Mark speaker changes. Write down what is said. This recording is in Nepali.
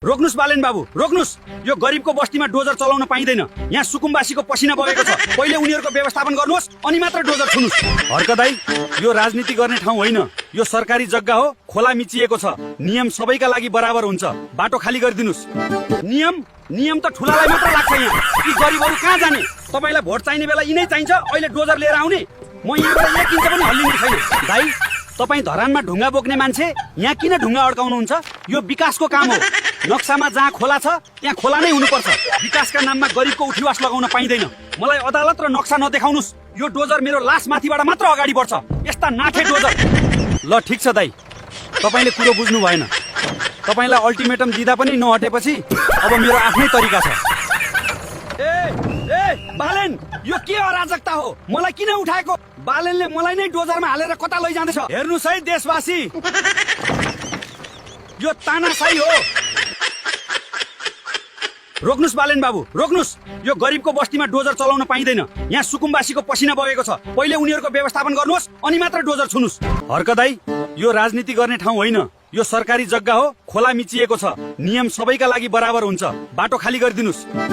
Speaker 1: रोक्नुस् बालेन बाबु, रोक्नुस्। यो गरिबको बस्तीमा डोजर चलाउन पाइँदैन। यहाँ सुकुम्बासीको पसिना बगेको छ। पहिले उनीहरूको व्यवस्थापन गर्नुहोस् अनि मात्र डोजर छुनुस्। हर्क दाइ, यो राजनीति गर्ने ठाउँ होइन। यो सरकारी जग्गा हो, खोला मिचिएको छ। नियम सबैका लागि बराबर हुन्छ। बाटो खाली गरिदिनुस्। नियम त ठुलालाई मात्र लाग्छ यहाँ। यी गरिबहरू कहाँ जाने? तपाईलाई भोट चाहिने बेला यिनै चाहिन्छ, अहिले डोजर लिएर आउने? म यहाँबाट 1 इन्च पनि हल्लिने छैन। दाइ, तपाईँ धरानमा ढुङ्गा बोक्ने मान्छे यहाँ किन ढुङ्गा अड्काउनुहुन्छ? यो विकासको काम हो। नक्सामा जहाँ खोला छ त्यहाँ खोला नै हुनुपर्छ। विकासका नाममा गरिबको उठिवास लगाउन पाइँदैन। मलाई अदालत र नक्सा नदेखाउनुस्। यो डोजर मेरो लास माथिबाट मात्र अगाडि बढ्छ। यस्ता नाथे डोजर। ल ठिक छ दाइ, तपाईँले कुरो बुझ्नु भएन। तपाईँलाई अल्टिमेटम दिँदा पनि नहटेपछि अब मेरो आफ्नै तरिका छ। ए बालेन, यो के अराजकता हो? मलाई किन उठाएको? बालेनले मलाई नै डोजरमा हालेर कता लैजाँदैछ? हेर्नुस् है देशवासी, यो तानाशाही हो। रोक्नुस् बालेन बाबु, रोक्नुस्। यो गरिबको बस्तीमा डोजर चलाउन पाइँदैन। यहाँ सुकुम्बासीको पसिना बगेको छ। पहिले उनीहरूको व्यवस्थापन गर्नुहोस् अनि मात्र डोजर छुनुस्। हर्क दाइ, यो राजनीति गर्ने ठाउँ होइन। यो सरकारी जग्गा हो, खोला मिचिएको छ। नियम सबैका लागि बराबर हुन्छ। बाटो खाली गरिदिनुस्।